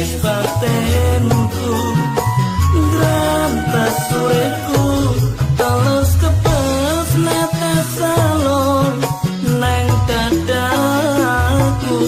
Nangis batinku grantas uripku terus kepes netes salon neng dadaku.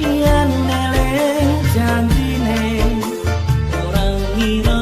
Yen eling janjine ora ngira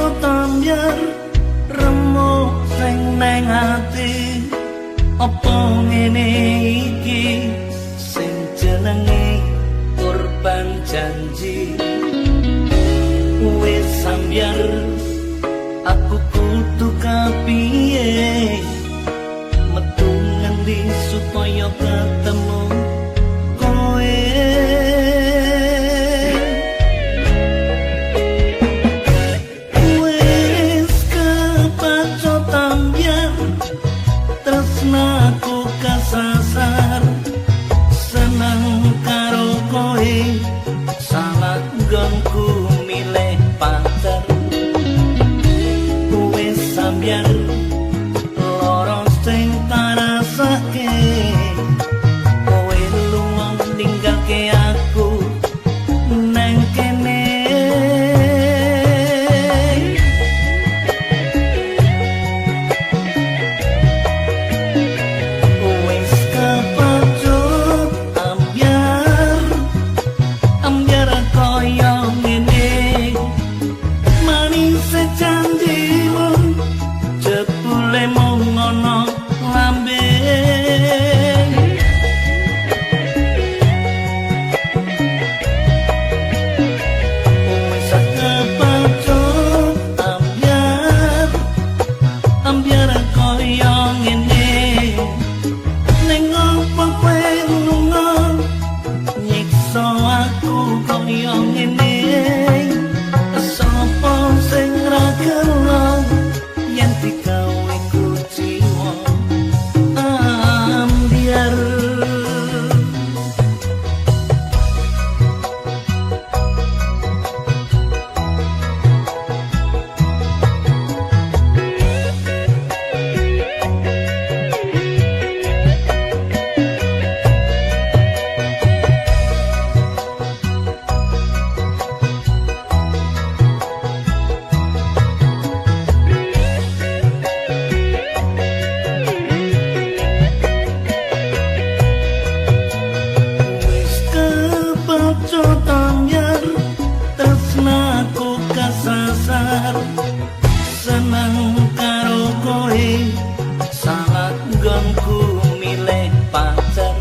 Kepacut ambyar remuk sing neng ati. Apa ngene iki sing jenenge korban janji? Wis ambyar aku kudu kapiye, metu ngendi supaya ketemu kowe. Wis kepacut ambyar tresnaku kasasar, seneng karo kowe salah nggonku milih pacar. Wis ambyar lara sing tarasake, kowe lunga ninggalke aku nang kene. Wis kepacut ambyar ambyar kaya ngene, manis janjimu jebule mung ana lambe. Wis kepacut ambyar ambyar kaya ngene, ning opo kowe lunga nyiksa aku kaya ngene? Sapa sing ra gelo yen digawe kuciwa ambyar? Wis kepacut ambyar tresnaku kasasar, seneng karo kowe salah nggonku milih pacar.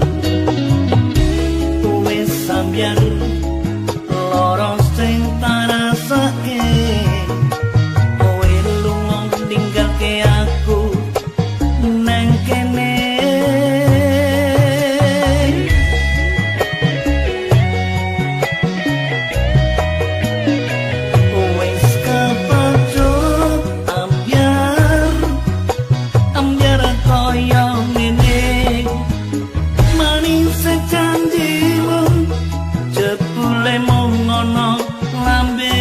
Wis ambyar lara sing tarasake, kowe lunga ninggalke aku nang kene. Wis kepacut ambyar ambyar kaya ngene, manis janjimu jebule mung ana lambe.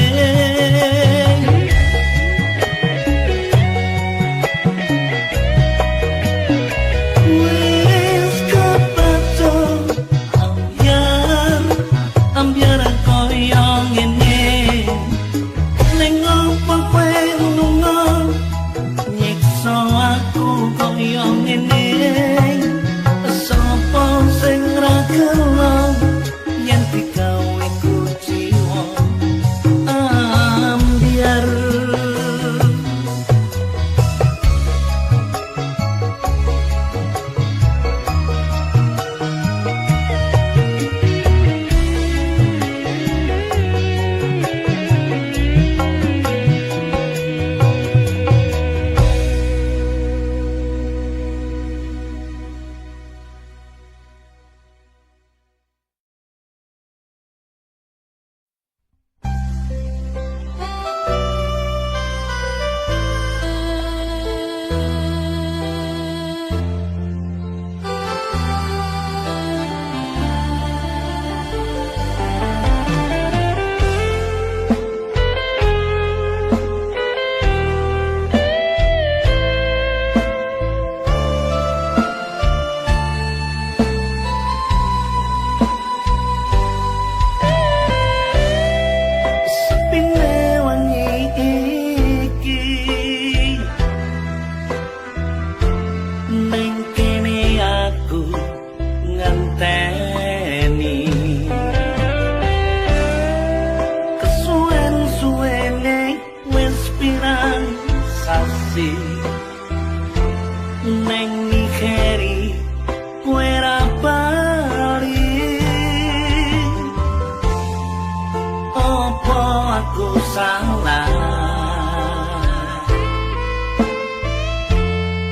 Wis kepacut ambyar ambyar kaya ngene, ning opo kowe lunga nyiksa aku kaya ngene? Sapa sing ra gelo yen digawe kuciwa ambyar? Apa aku salah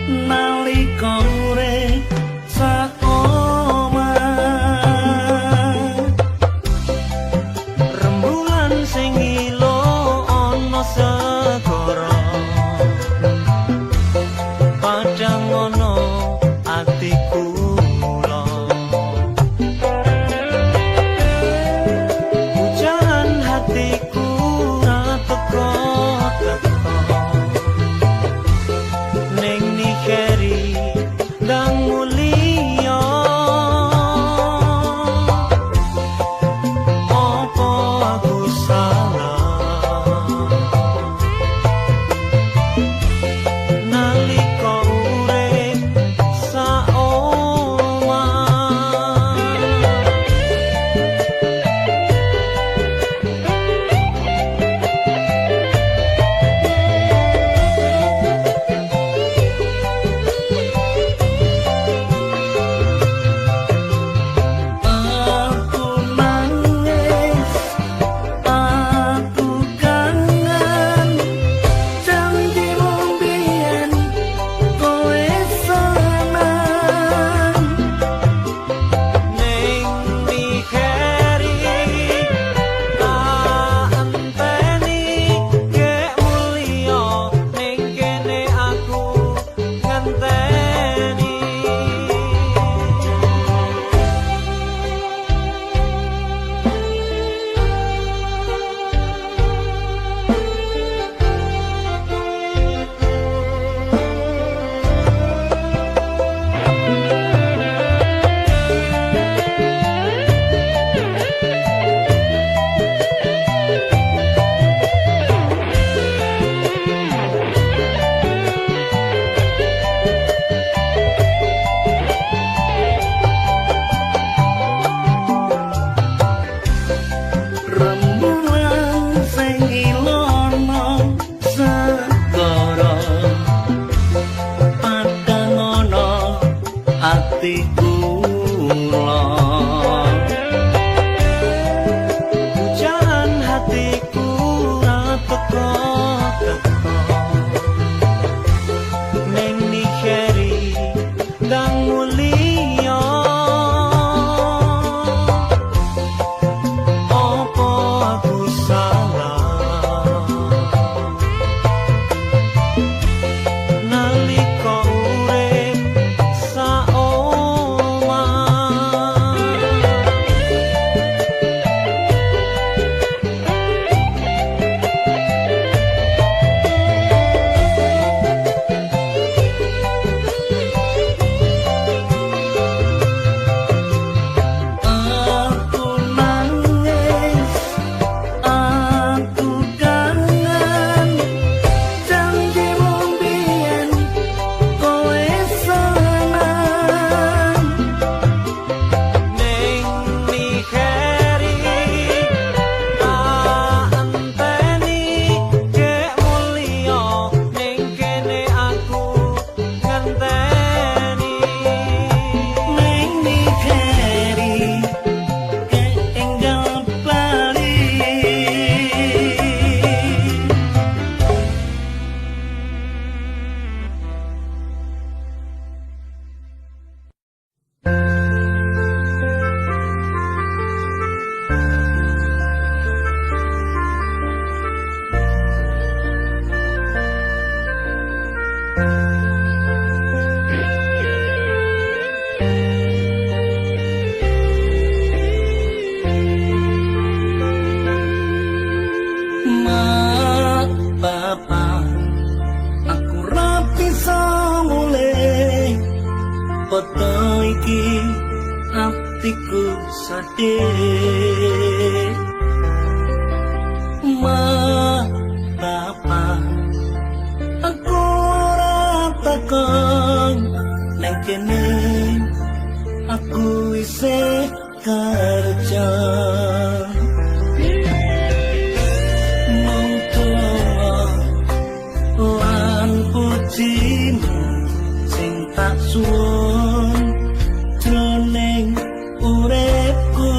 nalika urip sak omah? Rembulan sing ilo ana segara, padang ana atiku kula. Hujan hatiku ra teko teko, ning nikeri ndang mulia. Apa aku salah nalika urip sak omah? Aku nangis, aku kangen janjimu biyen, kowe seneng. Ning mikeri tak enteni gek mulya, ning kene aku ngenteni. Rembulan sing ilono segara, padang ana atiku kula. Hujan hatiku ra teko teko, ning nikeri ndang mulya. Apa aku salah nalika urip sak omah? Aku nangis, aku kangen janjimu biyen, kowe seneng. Ning mikeri tak enteni gek mulya, ning kene aku ngenteni. Ning mikeri keenggal bali. Mak, bapak, aku ra bisa mulih. Foto iki atiku sedih. Mak, bapak, aku ora takon nang kene, aku isih kerja. Mung donga lan pujimu sing tak suwun jroning uripku.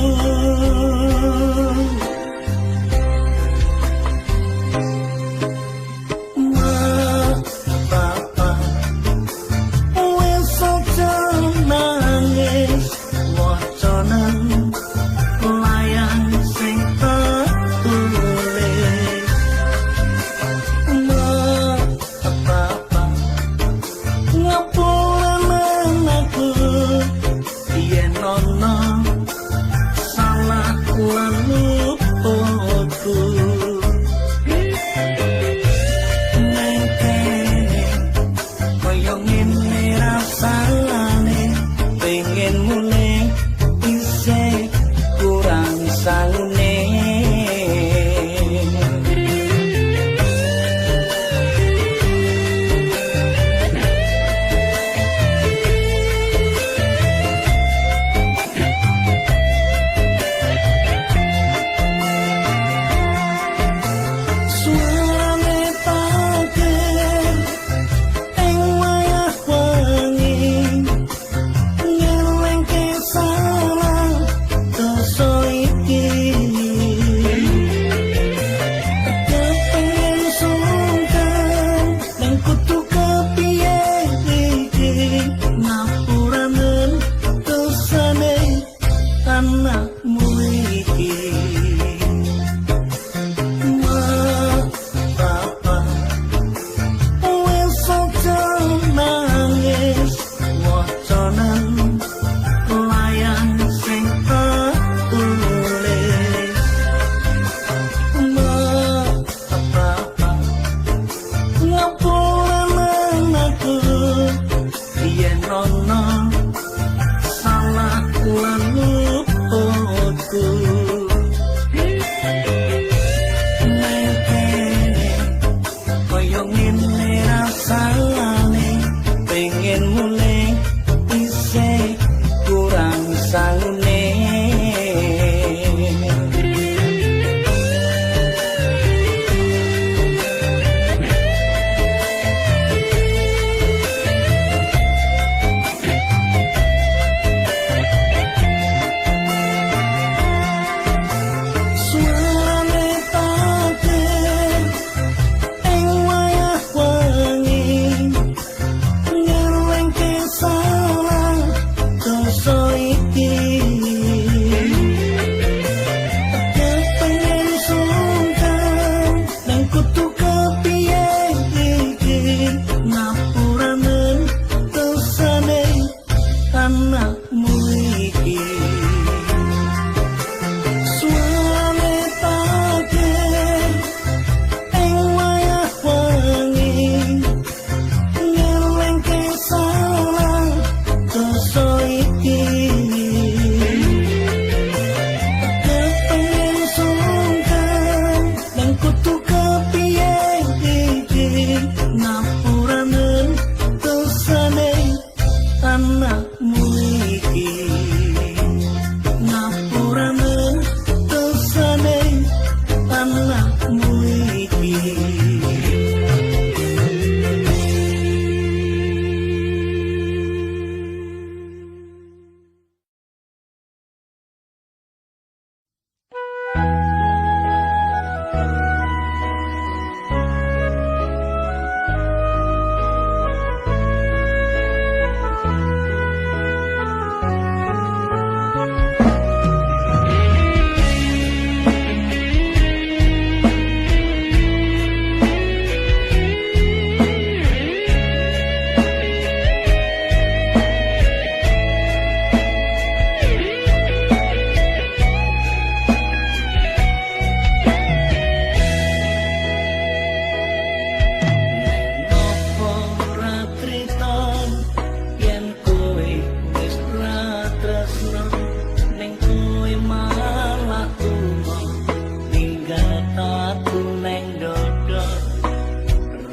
tatu neng dodo,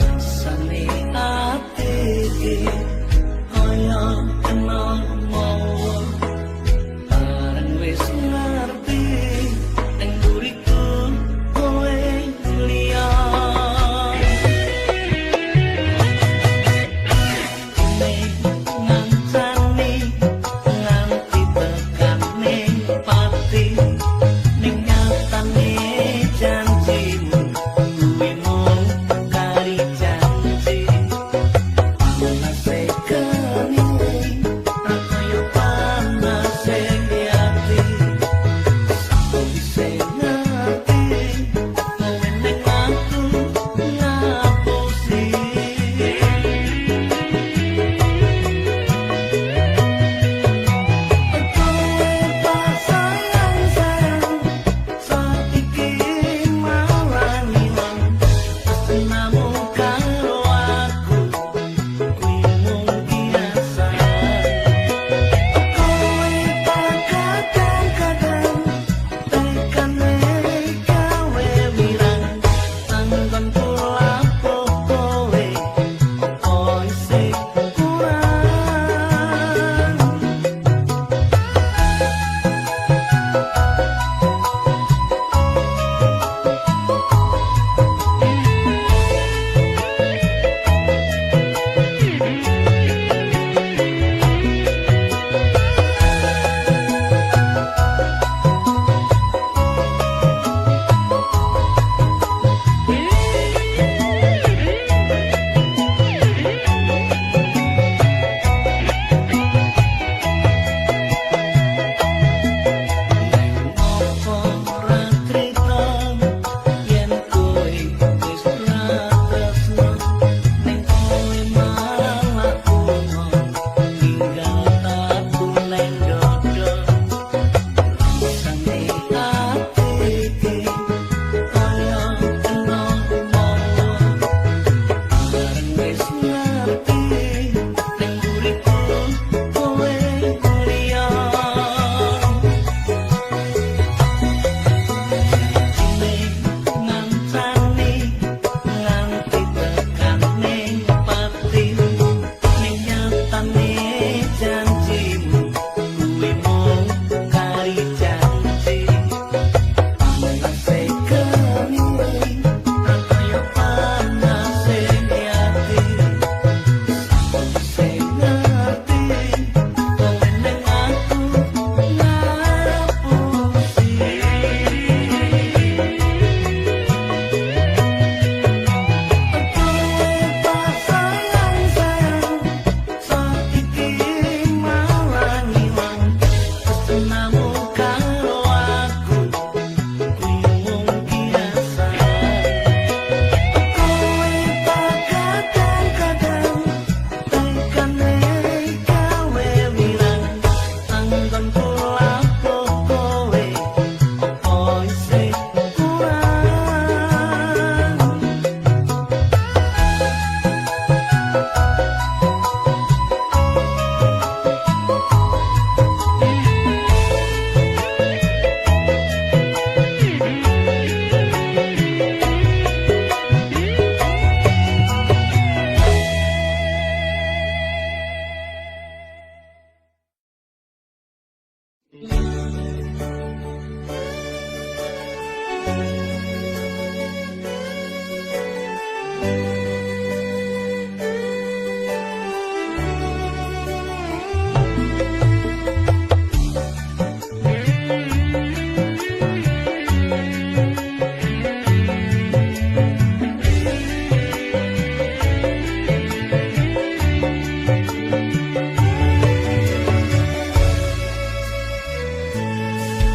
rasane ati iki kaya kena mawa. Bareng wis ngerti neng mburiku kowe liya. Ngancani nganti tekane pati, ning nyatane janjimu kuwi mung kari janji. Panase geni ra kaya panase ati, sawise ngerti kowe ning aku ngapusi. Kowe tak sayang sayang, saiki malah ngilang. Tresnamu karo aku kuwi mung kiasan. Kowe tak kadang-kadang tekane gawe wirang. Anggonku lapo kowe opo isih kurang. Opo ora trita yen kowe wis ora tresno, ning kowe malah lunga ninggal tatu neng dodo. Rasane ati iki kaya kena mawa. Bareng wis ngerti ning mburiku kowe liya. Ngancani nganti tekane pati, ning nyatane janjimu kuwi mung kari janji. Panase geni ra kaya panase ati, sawise ngerti kowe ning aku ngapusi. Kowe tak sayang sayang, saiki malah ngilang. Tresnamu karo aku kuwi mung kiasan. Kowe tak kadang-kadang tekane gawe wirang. Anggonku lapo kowe opo isih kurang.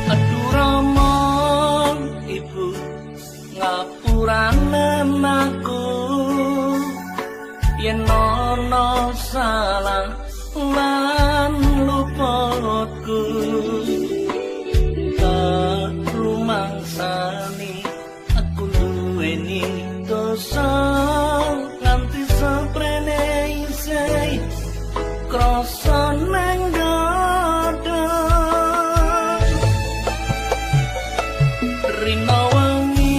Aduh Rama Ibu ngapurane aku yen ana salah lan luputku. Tak rumangsani aku duweni dosa nganti seprene isih krasa nang dada. Rina wengi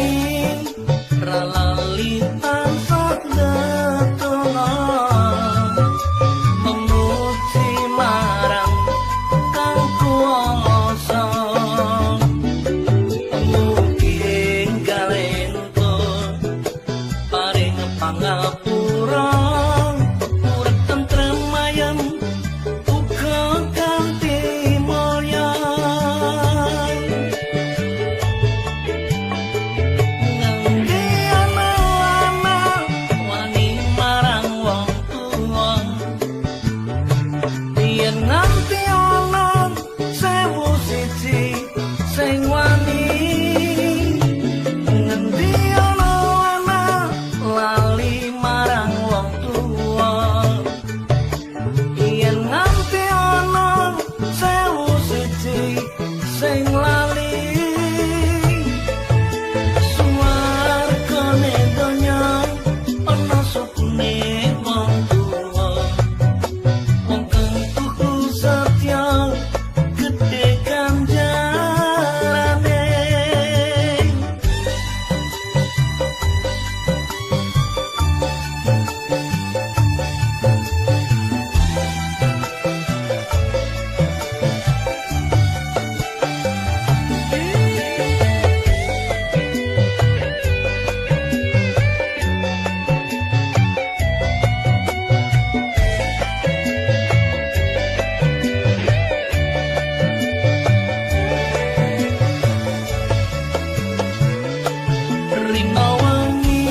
Rino wengi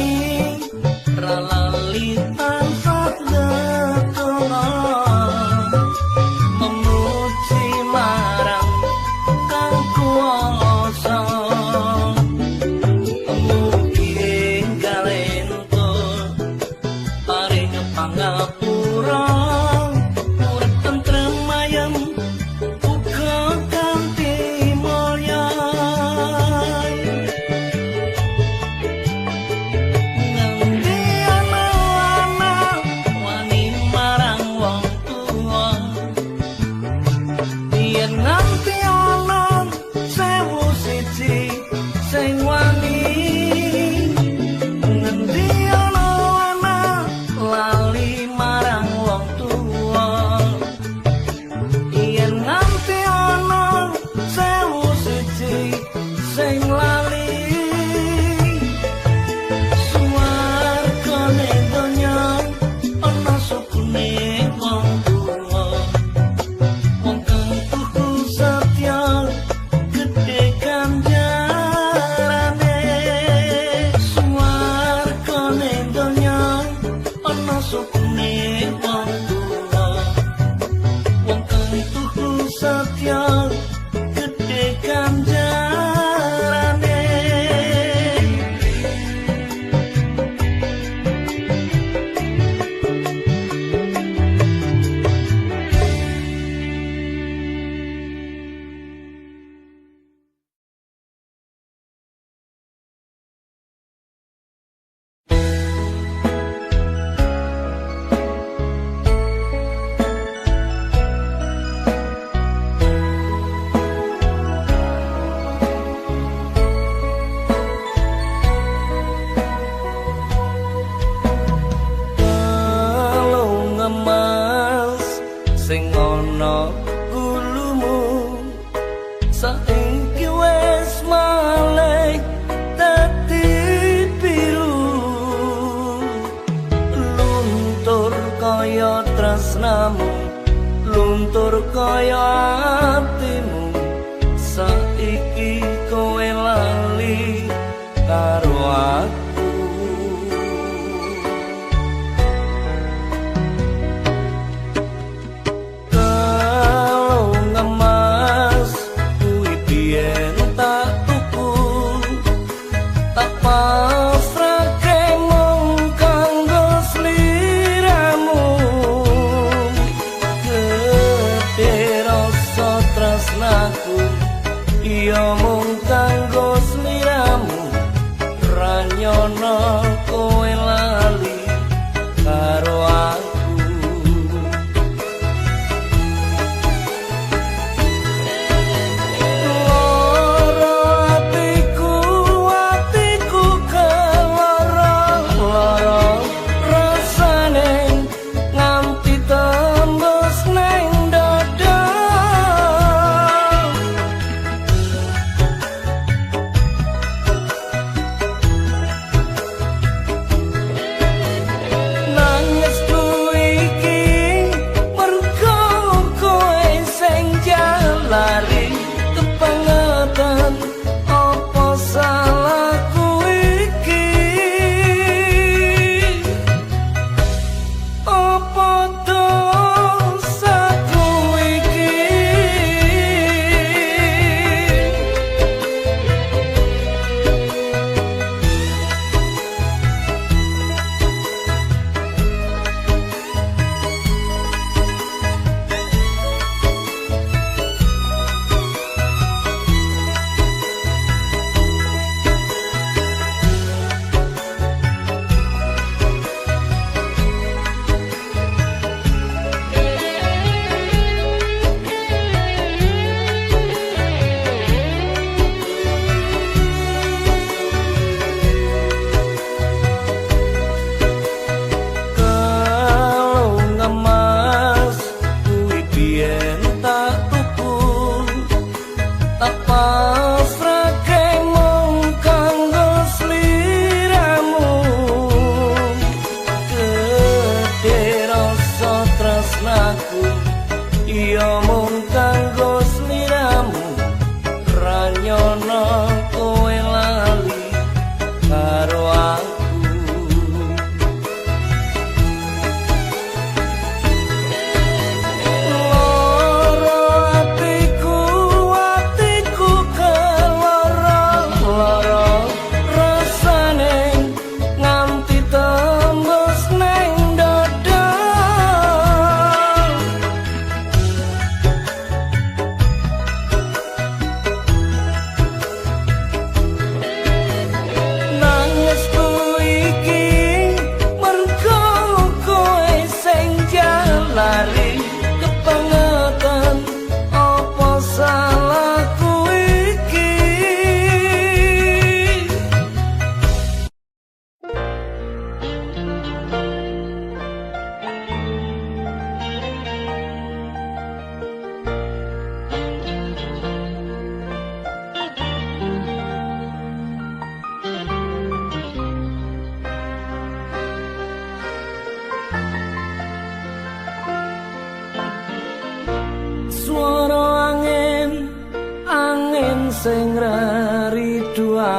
ra lali tansah ndedonga memuji marang kang kuwasa. Mugi enggal entuk paring pangapura, urip tentrem ayem uga kanthi mulya. Nganti ana anak wani marang wong tuwa, yen nganti ana 1001 sing wani. Ngendi ana anak lali marang wong tuwa, yen nganti ana 1001 sing lali. Suwargane donya ana sukune wong tuwa, wong kang tuhu setya gedhe ganjarane. Suwargane donya ana sukune wong tuwa, wong kang tuhu setya gedhe ganjarane. Kalung emas sing ana gulumu saiki wis malih dadi biru, luntur kaya tresnamu, luntur kaya atimu. Saiki kowe lali karo aku. Kalung emas kuwi biyen tak tuku, tak pasrahke mung kanggo sliramu. Gedhe rasa tresnaku iya mung kanggo sliramu, ra nyono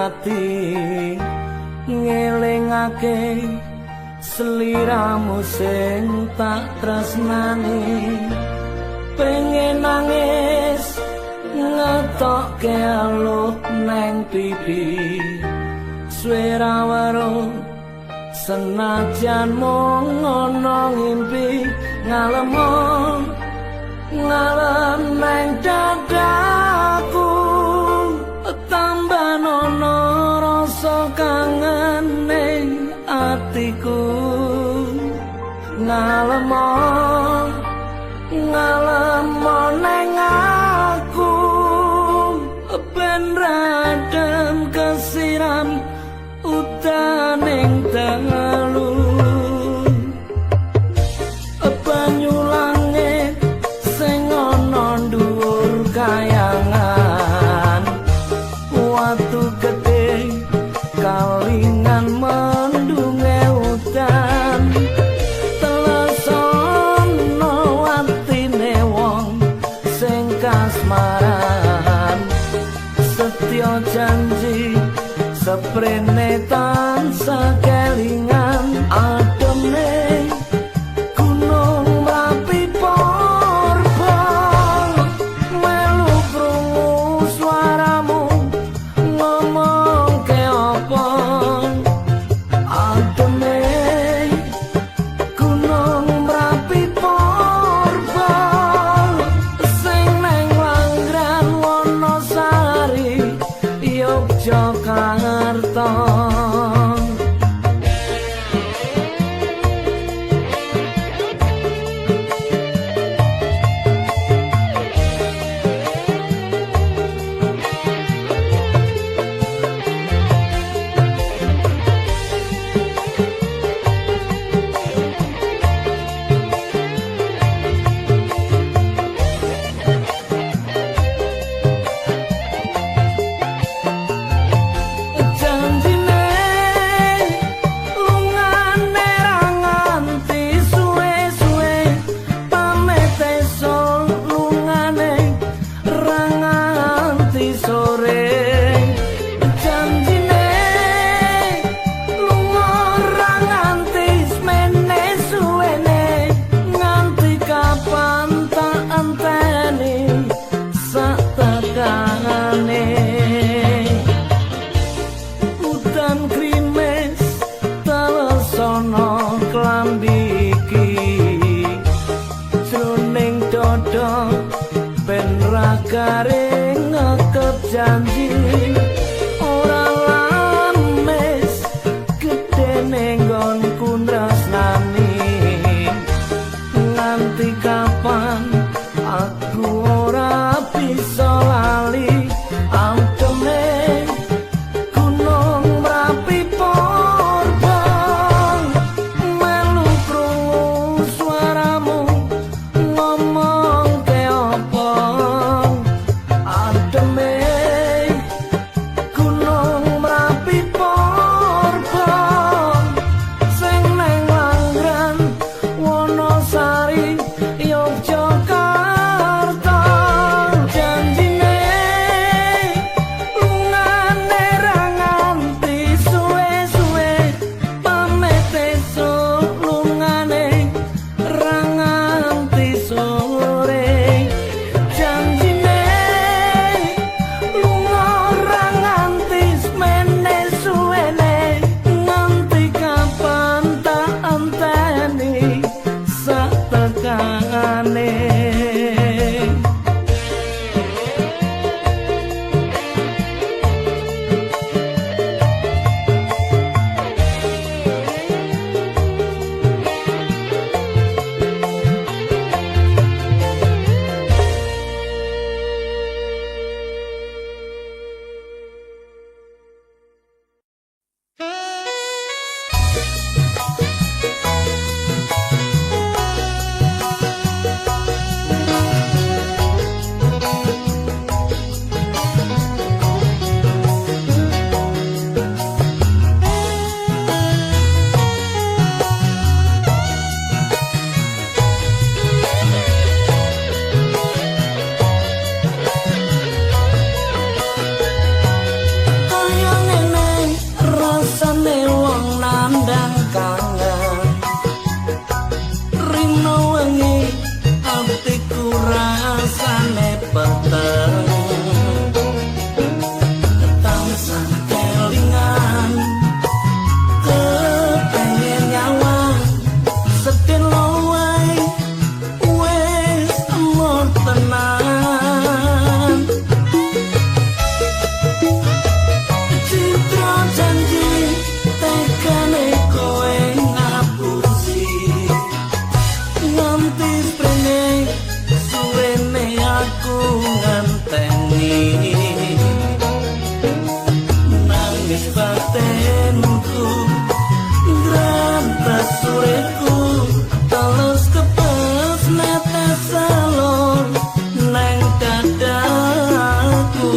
ati ngelingake sliramu sing tak tresnani. Pengen nangis ngetokke aluh neng pipi, suwe ra weruh senajan mung ana ngimpi. Ngalemo ngalem neng dadaku, tambah nono rasa kangen ning atiku. Ngalemo ngalemo neng aku, ben radem kesiram utaning dalu. Banyu langit sing ana dhuwur kayangan, watu gedhe kalingan mendunge udan. Telesono atine wong sing kasmaran, setya janji seprene tansah kelingan. Ademe gunung Merapi purba, melu krungu suaramu ngomongke apa. Ademe gunung Merapi purba, sing neng Langran Wonosari Yogyakarta. Janjine lungane ra nganti suwe-suwe, pamit esuk lungane ra nganti sore. Janjine lunga ra nganti semene suwene, nganti kapan tak enteni sak tekane. Udan krimes telesono klambi iki, jroning dada ben ra garing ngekep janji. Ora lames gedene nggonku tresnani, nganti kapan aku ora bisa lali. Ademe gunung Merapi. Batinku grantes uripku telus kepes netes salon neng dadaku.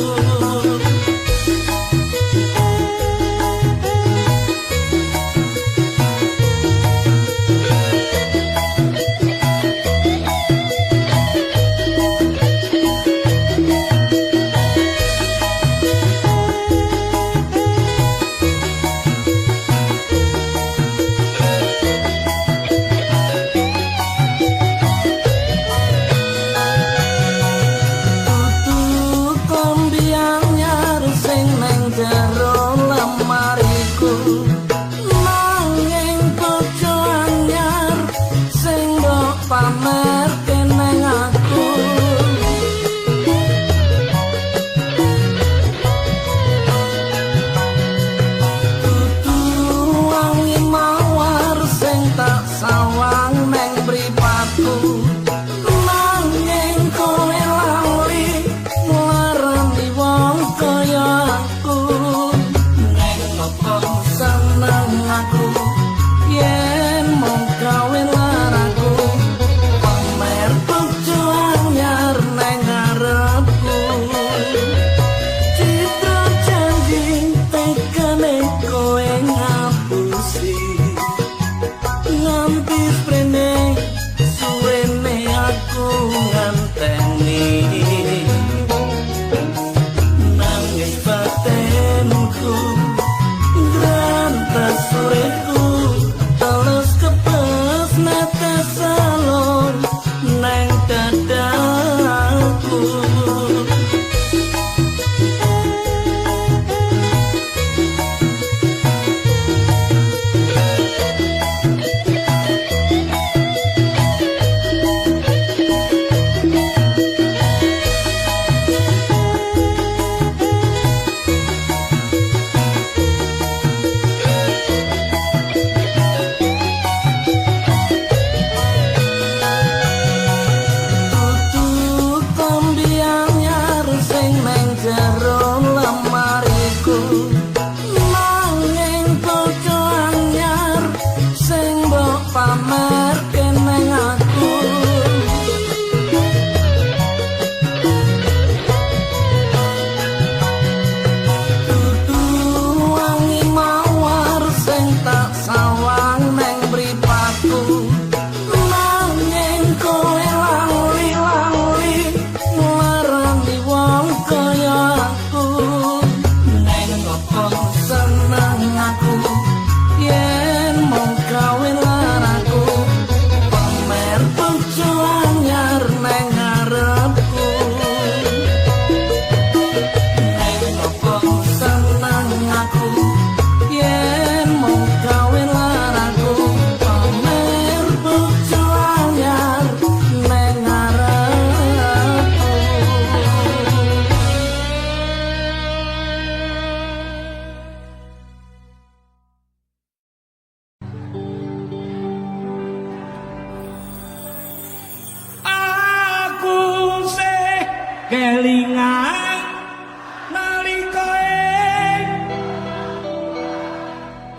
Kelingan nalika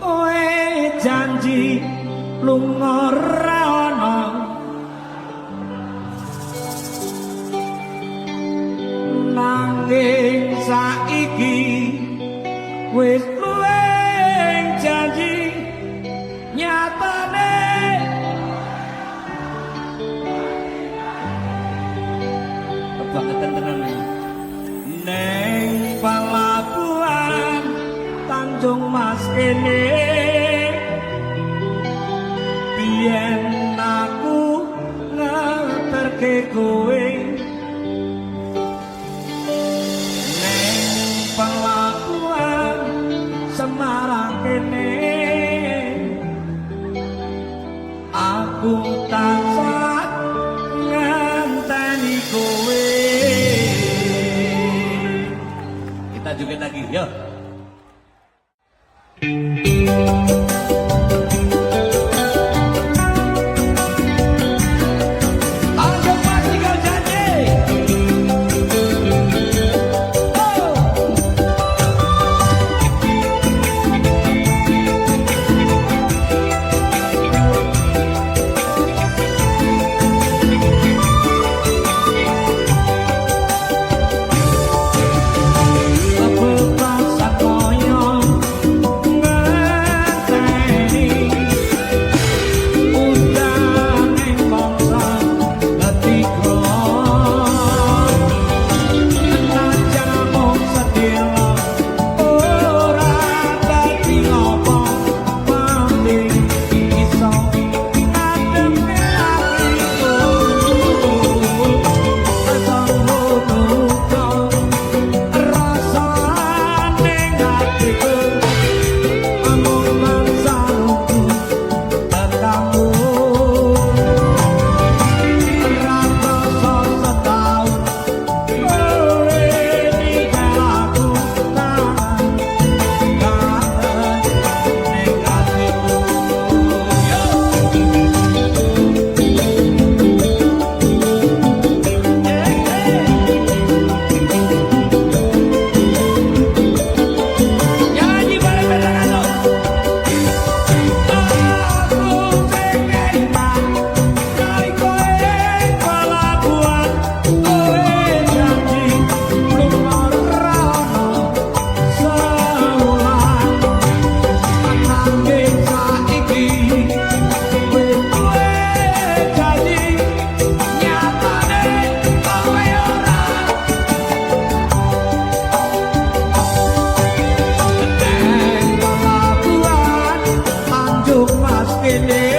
kowe janji lunga ra ana, nanging saiki wis luwih janji nyatane. Kebangetan tenan iki. Neng pelabuhan Tanjung Mas kene biyen aku ngeterke kowe. Neng pelabuhan Semarang kene aku tansah ngenteni kowe. Kita joget lagi, yo. Tanjung Mas tinggal janji. Oh. Kene.